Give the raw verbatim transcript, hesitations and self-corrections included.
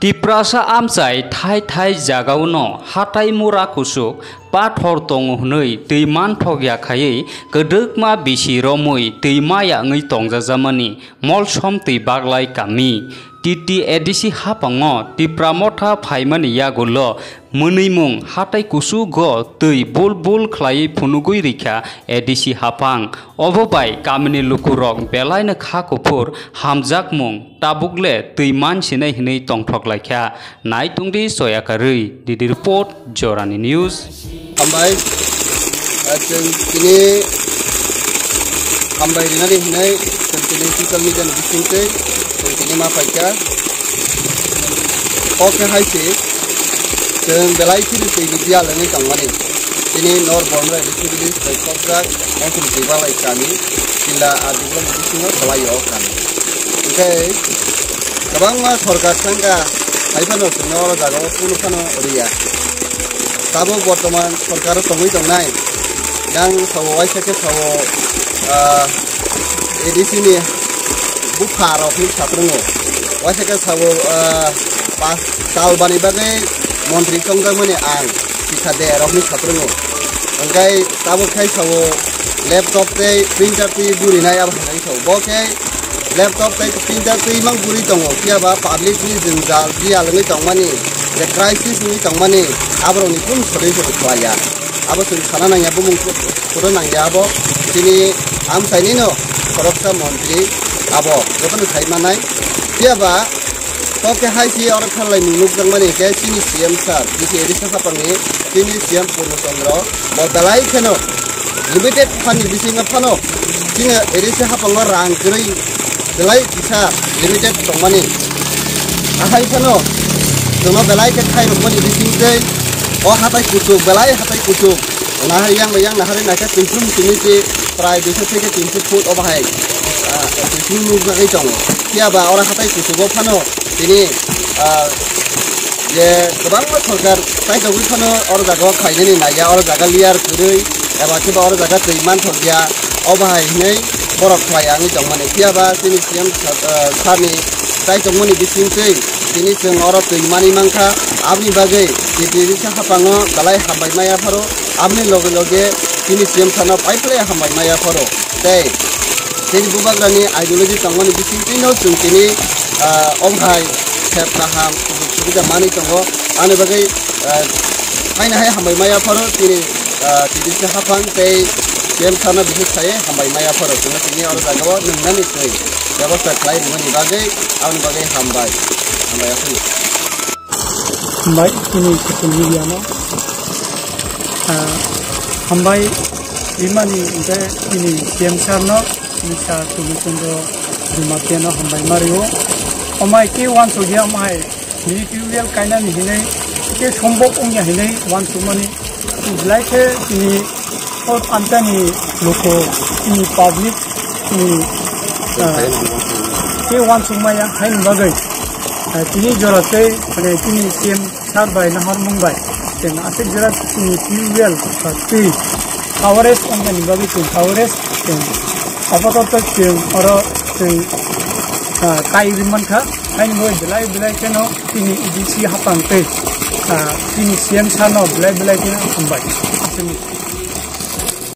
Tiprasa amchai thai thai jagao no hatai mura kusuk pathor tongo hwnwi twi manthok ya khaiwi kwdwkma bisi romwi twi ma yangwi tongjajamani Molsom twi Baglai kami. T T A D C haphango Tipra Motha phaimani yagulo mwnwimung hatai kusugo twi bul bul khlaiwi phunugwi rikha A D C haphang. Obo bai kamini lukurok belaino kha kuphur hamjakmung tabukle twi mansinai hwnwi tongthok laikha. Naitungdi soya karwi, D D report, Jorani News. Hambai, ah, chwng tini hambai rinani hinwi chwng tini social media ni bisingtwi chwng tini ma paikha. Oke hai se chwng belai kheno twi ni biyal wngwi tongmani. Tini North Bormrai district village bai kokjak Mongkol Tibalai kami, Jila R D block ni bisingo kwlai o kami. Hwnkhe kwbangma sorkar thangkha, hai phano chwngno oro jagao kunu phano riya. Tabuk bortoman sorkaro tongwi tongnai, yang sao waisa khe sao, ah, A D C ni bupha rok hinwi saprwngo. Waisa khe sao, ah, pa-, chal bani bagwi montri chongjakmani ang. Sikha de rokni saprwngo. Hwnkhe tabuk khai sao laptop tei printer twi gurinai abo hinwi sao. Bo khe laptop tei printer twi mang guri tongo. Phiya ba public ni jwngjal biyal wngwi tongmani, je crisis wngwi tongmani, aborokni kunu solution khlaiya. Abo chwng sana nangya, bumung photo nangya abo. Chini amchaini no khoroksa montri abo jotono sai manai. Phiya ba Kok khe hai si oro pherlaimung nukjakmani khe chini C M sir, bisi A D C hapangni chini C M Purno Chandra, bo belai kheno limited phan ni bisingo phano chini A D C hapango rang kwrwi belai kisa limited tongmani. Ahai phano jono belai khe khairokmani bising tei o hatai kuchuk, belai hatai kuchuk. Nahar yang yang nahar naikha twi phung simi ti prai duiso theke tinso foot obo hai, ah, twi phung nukjagwi tongo. Phiya ba oro hatai kuchugo phano tini, ah, je kwbangma sorkar tai tongwi phano oro jaga o khlainani naiya, oro jaga layer kwrwi eba khe ba oro jaga twi manthokya, obo hai hinwi borok khlai wngwi tongmani. Phiya ba chini C M sir, ah, sir ni tai tongmani bising twi tini chwng oro twi manwi mankha, aboni bagwi T T A D C hapango belai hambai maya pharo. Aboni loge loge chini C M sano pai phlai hambai maya phoro. Tei chini bubagrani ideology tongmani bisingtwino chwng tini, ah, omo hai sep kaham, sujuk subida manwi tongo. Ani bagwi, ah, haino hai hambai maya phoro chini, ah, T D C haphang tei C M sano bising sai hambai maya phoro. Chwngno tini oro jagao nwngnani twi bebosta khlai rwmani bagwi, aboni bagwi hambai. Hambai aswk. Hambai chini social media no, ah, hambai rimani hwnkhe chini C M sir no, chini sir Purno Chandra Jamatia no hambai ma rio. Omo hai khe uansukya, omo hai tini tubewell kainani hinwi khe sombok wngya hinwi uansukmani. Belai khe chini o amchaini luku, chini public, chini, ah, tei uansukmaya haini bagwi, ah, tini jora tei, mane, chini C M sir bai nahormung bai chwng aswk jora chini tubewell ba twi coverage wngnani bagwi chwng coverage chwng apatot chwng oro chwng, ah, kai rwmankha. Haini bagwi belai belai kheno chini A D C haphang tei, ah, chini C M sir no belai belai kheno hambai. Aswkni.